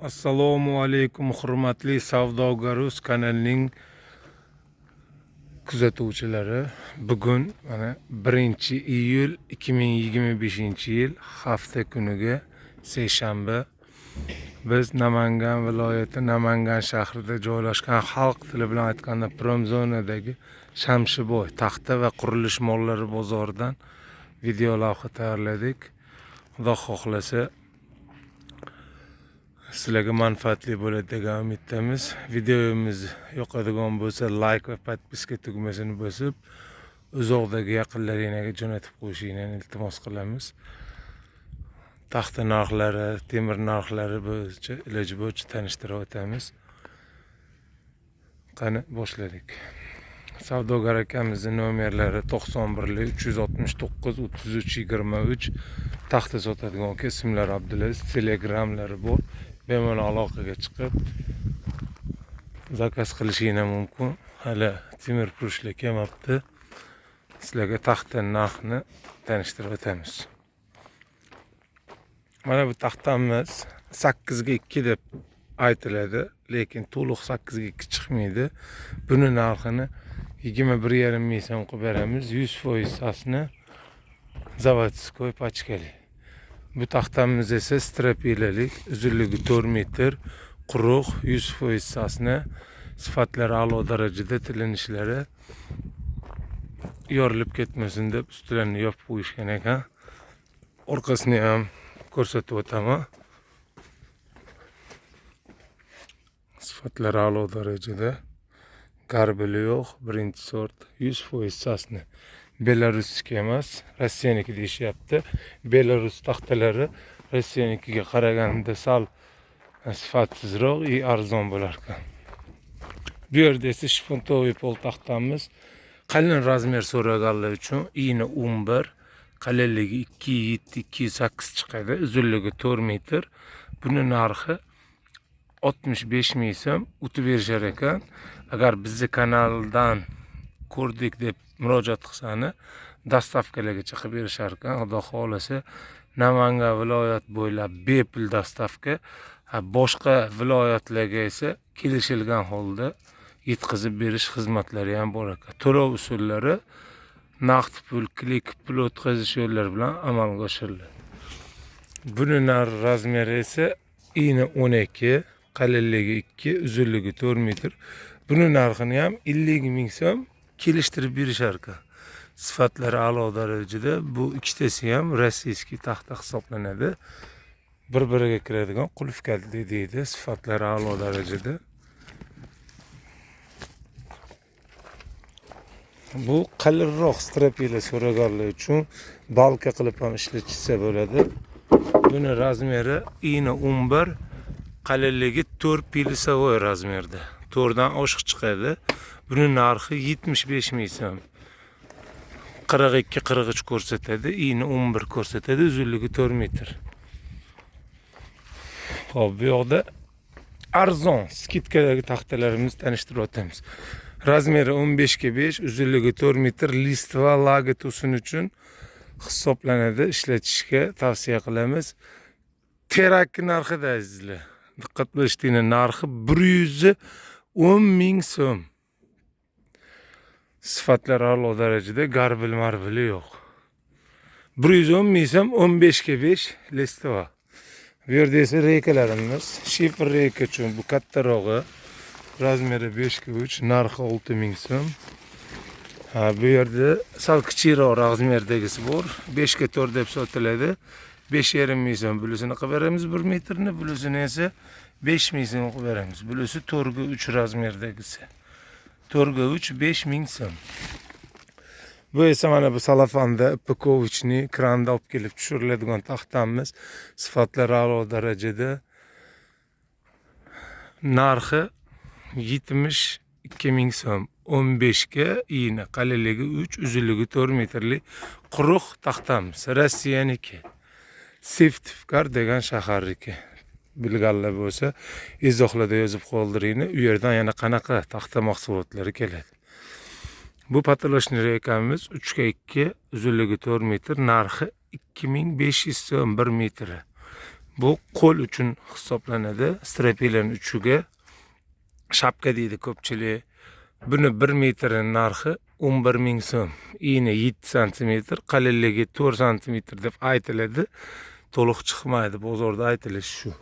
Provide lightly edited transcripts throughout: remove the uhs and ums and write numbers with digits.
Assalomu alaykum, hurmatli Savdogaruz kanalining kuzatuvchilari. Bugun mana 1 iyul 2025-yil, hafta kuniga seshanba. Biz Namangan viloyati, Namangan shahrida joylashgan, xalq tili bilan aytganda promzonadagi Shamshiboy taxta va qurilish mollari bozoridan video lavha tayyorladik. Xudo xohlasa, sizlarga manfaatli bo'ladi degan umiddamiz. Videomiz yoqadigan bo'lsa, layk va подписка tugmasini bosib, uzoqdagi yaqinlaringlarga jo'natib qo'yishinglarni iltimos qilamiz. Taxta narxlari, temir narxlari bo'yicha iloji boricha tanishtirib o'tamiz. Qani, boshladik. Savdogar akamizni nomerlari 91 369 33 23. Taxta sotadigan aka, ismlari Abdulaziz, telegramlari bor. Bemalol aloqaga chiqib, zakaz qilishinglar mumkin. Hali temir purishlar kelmabdi. Sizlarga taxta narxini tanishtirib o'tamiz. Mana bu taxtamiz 8 ga 2 deb aytiladi, lekin to'liq 8 ga 2 chiqmaydi. Buni narxini 21,5 ming so'm qilib beramiz. 100% сосна, заводской pachkali. Bu taxtamiz esa стропила lik, uzunligi 4 metr, quruq, 100% сосна, sifatlari a'lo darajada, tilinishlari yorilib ketmasin deb ustilarini yopib qo'yishgan ekan. Orqasini ham ko'rsatib o'taman. Sifatlari a'lo darajada, горбыль i yo'q, birinchi sort, 100% сосна. Belarusniki emas, Rossiyaniki deyishyapti. Belarus taxtalari Rossiyanikiga qaraganda sal sifatsizroq и arzon bo'lar ekan. Bu yerda esa шпунтовый pol taxtamiz, qalin razmer so'raganlar uchun, ini 11, qalinligi 2,7, 2,8 chiqadi, uzunligi 4 metr. Buni narxi 65 ming so'm, o'tib berishar ekan. Agar bizni kanaldan ko'rdik deb murojaat qilsani, доставка largacha qilib berishar ekan. Xudo xohlasa, Namangan viloyat bo'ylab bepul доставка, boshqa viloyatlarga esa kelishilgan holda yetkazib berish xizmatlari ham bor ekan. To'lov usullari naqd pul, klik, pul o'tkazish yo'llari bilan amalga oshiriladi. Buni narx razmeri esa ini 12, qalinligi 2, uzunligi 4 metr. Buni narxini ham 50 ming so'm, kelishtirib berishar ekan. Sifatlari a'lo darajada. Bu ikkitasi ham российский taxta hisoblanadi. Bir biriga kiradigan qulf kaliti deydi. Sifatlari a'lo darajada. Bu qalinroq стропила so'raganlar uchun, balka qilib ham ishlatishsa bo'ladi. Buni razmeri ini 11, qalinligi 4, плюсовой razmerda, 4 dan oshiq chiqadi. Buni narxi 75 ming so'm. 42, 43 ko'rsatadi, ini 11 ko'rsatadi, uzunligi 4 metr. Ho'p, bu yoqda arzon скидка dagi taxtalarimizni tanishtirib o'tamiz. Razmeri 15 ga 5, uzunligi 4 metr, листва, лага to'sin uchun hisoblanadi, ishlatishga tavsiya qilamiz. Terakni narxida, azizlar, diqqat bilan, narxi 110 ming so'm. Sifatlari a'lo darajada, горбыль марбыль i yo'q. 110 ming so'm, 15 ga 5 листва. Bu yerda esa reykalarimiz, shifer reyka uchun bu kattarog'i, razmeri 5 ga 3, narxi 6 ming so'm. Ha, bu yerda sal kichikroq razmerdagisi bor, 5 ga 4 deb sotiladi. 5,5 ming so'm bulisini qilib beramiz 1 metrni, bulisini esa 5 ming so'm qilib beramiz. Bulisi 4 ga 3 razmerdagisi. 4 ga 3, 5 ming so'm. Bu esa mana bu salafanda упаковочный, kranda olib kelib tushiriladigan taxtamiz. Sifatlari a'lo darajada. Narxi 72 ming so'm. 15 ga ini, qalinligi 3, uzunligi 4 metrli quruq taxtamiz. Rossiyaniki. Syktyvkar degan shaharniki. Bilganlar bo'lsa, izohlarda yozib qoldiringlar. U yerdan yana qanaqa taxta mahsulotlari keladi. Bu потолочный reykamiz 3 ga 2, uzunligi 4 metr, narxi 2500 so'm 1 metri. Bu qo'l uchun hisoblanadi. Strapilarning uchiga shapka deydi ko'pchilik. Buni 1 metri narxi 11 000 so'm. Eni 7 santimetr, qalinligi 4 santimetr deb aytiladi. To'liq chiqmaydi, bozorda aytilishi shu.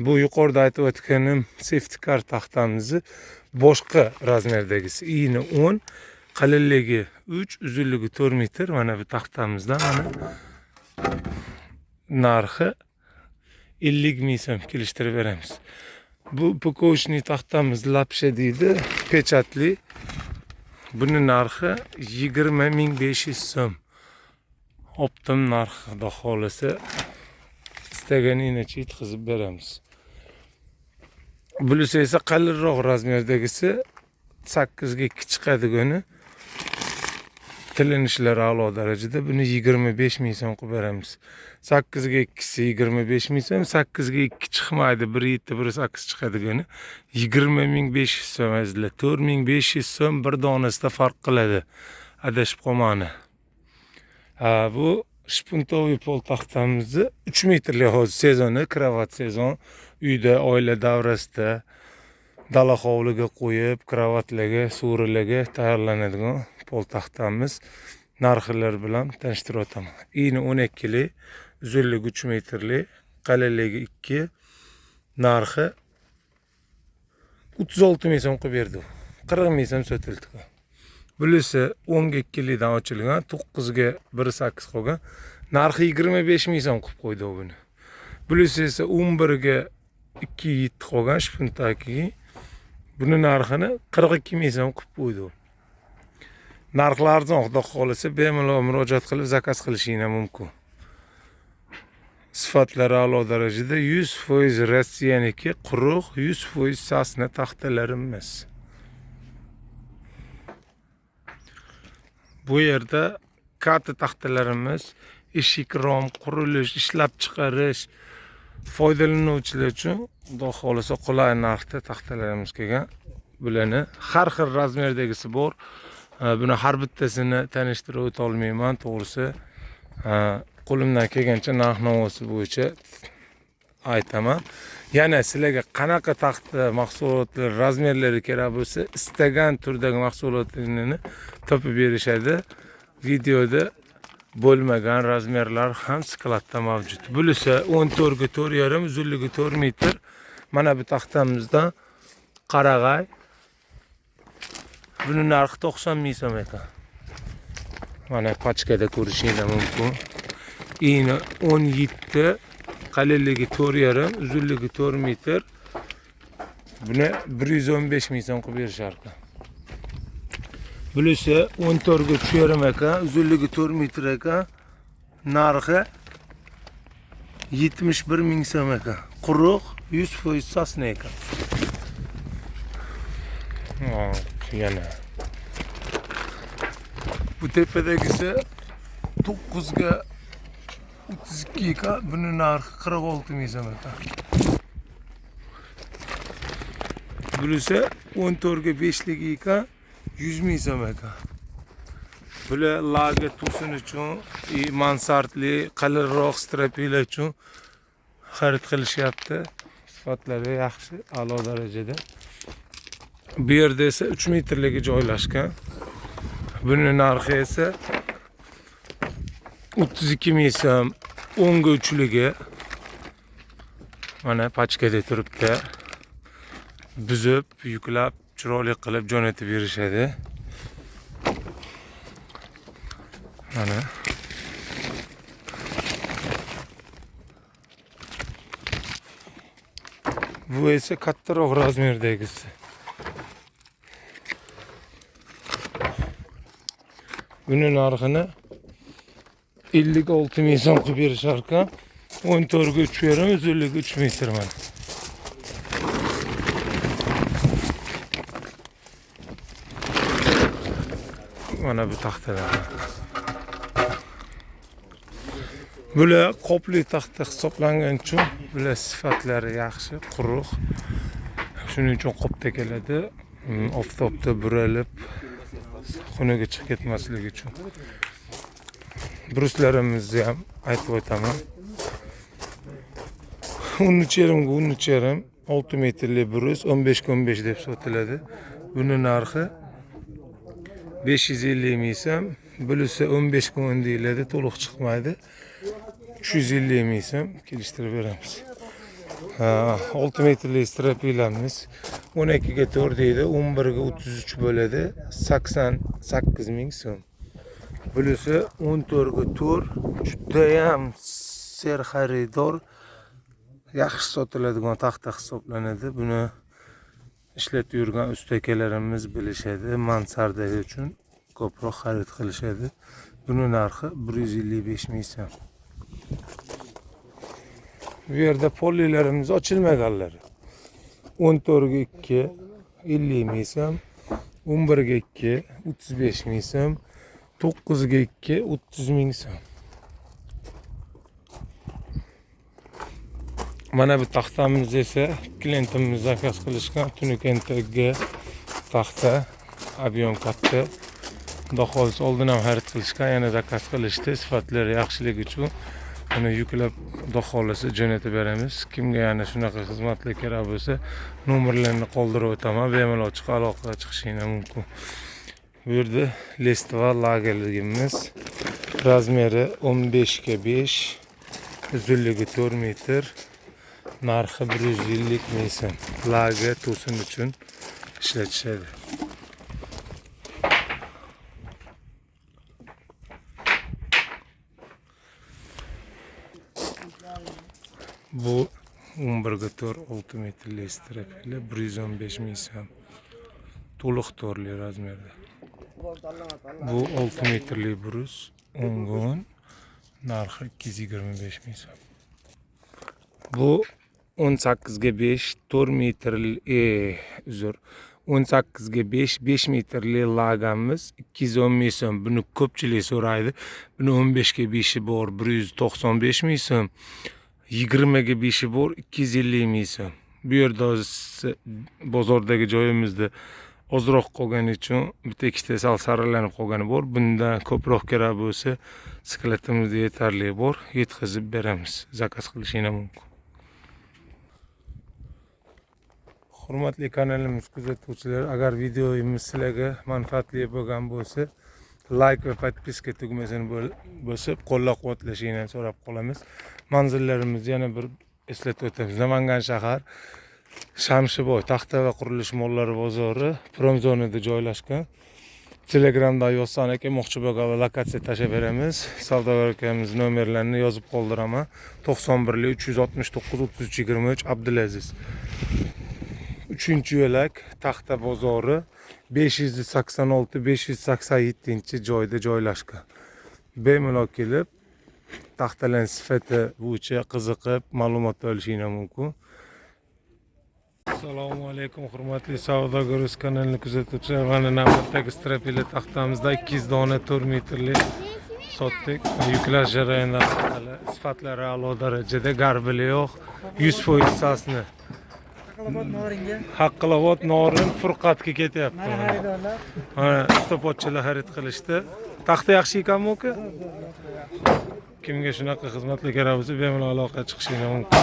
Bu yuqorida aytib o'tganim safety car taxtamizni boshqa razmerdagisi. Eni 10, qalinligi 3, uzunligi 4 metr. Mana bu taxtamizdan mana narxi 50 000 so'm, kelishtirib beramiz. Bu упаковочный taxtamiz lapsha deydi, pechatli. Buni narxi 20 500 so'm. Оптом narxi, xudo xohlasa istaganingcha yetkazib beramiz. Bunisi esa qalinroq razmerdagisi, 8 ga 2 chiqadigani, tilinishlari a'lo darajada. Buni 25 000 so'm qilib beramiz. 8 ga 2si 25 000 so'm, 8 ga 2 chiqmaydi, 1.7, 1.8 chiqadigani 20 500 so'm, azizlar. 4500 so'm bir donasida farq qiladi. Adashib qolmani. Ha, bu шпунтовый pol taxtamizni 3 metrli, hozir sezoni, kravat sezon, uyda oila davrasida dala hovliga qo'yib, kravatlarga, so'rilarga tayyorlanadigan pol taxtamiz narxlar bilan tanishtirib o'taman. Eni 12 lik, uzunligi 3 metrli, qalinligi 2, narxi 36 ming so'm qilib berdi. 40 ming so'm sotildi. Bunisi 10 ga 2 likdan ochilgan, 9 ga 1.8 qolgan. Narxi 25 ming so'm qilib qo'ydi buni. Bunisi esa 11 ga 2.7 qolgan shpuntakigi. Buni narxini 42 ming so'm qilib qo'ydi. Narxlar arzon, xudo xohlasa bemalol murojaat qilib zakaz qilishinglar mumkin. Sifatlari a'lo darajada, 100% Rossiyaniki, quruq, 100% sasna taxtalarimiz. Bu yerda katta taxtalarimiz eshik rom, qurilish, ishlab chiqarish foydalanuvchilar uchun xudo xohlasa qulay narxda taxtalarimiz kelgan. Bularni har xil razmerdagisi bor. Buni har bittasini tanishtirib o'ta olmayman, to'g'risi. Qo'limdan kelgancha narx-navosi bo'yicha aytaman. Yana sizlarga qanaqa taxta mahsulotlar razmerlari kerak bo'lsa, istagan turdagi mahsulotlarni topib berishadi. Videoda bo'lmagan razmerlar ham skladda mavjud. Bunisi 14 ga 4.5, uzunligi 4 metr. Mana bu taxtamizdan qarag'ay. Buni narxi 90 ming so'm ekan. Mana pachkada ko'rishinglar mumkin. Eni 17, qalinligi 4.5, uzunligi 4 metr. Buni 115 ming so'm qilib berishar ekan. Bunisi 14 ga 3.5 ekan, uzunligi 4 metr ekan. Narxi 71 ming so'm ekan. Quruq, 100% sosna ekan. Yana. Bu tepadagisi 9 ga 32 ekan, buni narxi 46 ming so'm ekan. Bunisi 14 ga 5 ligi ekan, 100 ming so'm ekan. Bular laga to'sin uchun, mansardli, qalinroq strapilar uchun xarid qilishyapti. Sifatlari yaxshi, a'lo darajada. Bu yerda esa 3 metrligi joylashgan. Buni narxi esa 32 ming so'm, 10 ga 3ligi. Mana pachkada turibdi. Buzib, yuklab, chiroyli qilib jo'natib berishadi. Mana. Bu esa kattaroq razmerdagisi. Buni narxini 56 ming so'm qilib berishar ekan. 14 ga 3.5, uzunligi 3 metr mana. Mana bu taxtalar. Bular qopli taxta hisoblangani uchun bular sifatlari yaxshi, quruq. Shuning uchun qopda keladi. Oftobda buralib xunugi chiqib ketmasligi uchun. Bruslarimizni ham aytib o'taman. 13,5 ga 13,5 6 metrli brus 15 ga 15 deb sotiladi. Buni narxi 550 ming so'm. Bunisi 15 ga 10 deyiladi, to'liq chiqmaydi. 350 ming so'm kelishtirib beramiz. Ha, 6 metrli stropilamiz 12 ga 4 deydi, 11 ga 33 bo'ladi, 88 ming so'm. Bunisi 14 ga 4, judayam serxaridor, yaxshi sotiladigan taxta hisoblanadi. Buni ishlatib yurgan usta akalarimiz bilishadi, mansarda uchun ko'proq xarid qilishadi. Buni narxi 155 ming so'm. Bu yerda pollilarimiz ochilmaganlari. 14 ga 2 50 ming so'm, 11 ga 2 35 ming so'm, 9 ga 2 30 ming so'm. Mana bu taxtamiz esa klientimiz zakaz qilishgan Tunukentga taxta, объем katta. Xudo xohlasa oldin ham xarid qilishgan, yana zakaz qilishdi. Sifatlari yaxshiligi uchun uni yuklab xudo xohlasa jo'natib beramiz. Kimga yana shunaqa xizmatlar kerak bo'lsa, nomerlarini qoldirib o'taman. Bemalol chiqib aloqaga chiqishinglar mumkin. Bu yerda Lestva lagerligimiz razmeri 15 ga 5, uzunligi 4 metr, narxi 150 ming so'm. Lager to'sin uchun ishlatishadi. Bu 11 ga 4 6 metrli strapili 115 ming so'm. To'liq to'rli razmerda. Bu 6 metrli brus 10 ga 10, narxi 225 ming so'm. Bu 18 ga 5 4 metrli, uzr, 18 ga 5 5 metrli lagamiz 210 ming so'm. Buni ko'pchilik so'raydi. Buni 15 ga 5 bor 195 ming so'm. 20 ga 5 bor 250 ming so'm. Bu yerda hozir bozordagi joyimizda ozroq qolgani uchun bitta ikkita sal saralanib qolgani bor. Bundan ko'proq kerak bo'lsa, sklatimizda yetarli bor, yetkazib beramiz. Zakaz qilishinglar mumkin. Hurmatli kanalimiz kuzatuvchilari, agar videomiz sizlarga manfaatli bo'lgan bo'lsa, like va podpiska tugmasini bosib qo'llab-quvvatlashinglarni so'rab qolamiz. Manzillarimizni yana bir eslatib o'tamiz. Namangan shahar, Shamshiboy taxta va qurilish mollari bozori promzonada joylashgan. Telegramda yozsan aka moqchi bo'lgan lokatsiya tashlab beramiz. Savdogar akamiz nomerlarini yozib qoldiraman. 91 369 33 23 Abdulaziz. 3-yo'lak taxta bozori 586 587 joyda joylashgan. Bemalol kelib taxtalarning sifati bo'yicha qiziqib ma'lumot olishinglar mumkin. Assalomu alaykum hurmatli Savdogar Uz kanalini kuzatuvchilar. Mana navbatdagi strapili taxtamizda 200 dona 4 metrli sotdik. Yuklash jarayonida sifatlari a'lo darajada, garbili yo'q, 100% sasni. Haqqilobod Norin Furqatga ketyapti. Mana xaridorlar. Mana ustapochchilar xarid qilishdi. Taxta yaxshi ekanmi aka? Kimga shunaqa xizmatlar kerak bo'lsa, bemalol aloqaga chiqishingiz mumkin.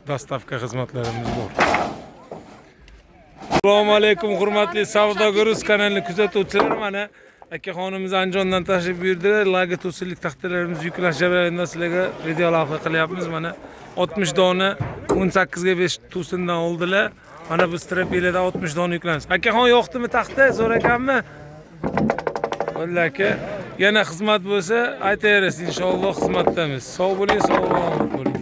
Dostavka xizmatlarimiz bor. Assalomu alaykum hurmatli Savdogar Uz kanalini kuzatuvchilar. Mana akaxonimiz Andijondan tashrif buyurdilar. Laga to'sinlik taxtalarimiz yuklash jarayonida sizlarga video lavha qilyapmiz. Mana 60 dona 18 ga 5 to'sindan oldilar. Mana bu strapilada 60 dona yuklanish. Akaxon yoqdimi taxta? Zo'r ekanmi? Bo'ldi aka. Yana xizmat bo'lsa aytaverasiz, inshaalloh xizmatdamiz. Sog' bo'ling, sog' omad bo'ling.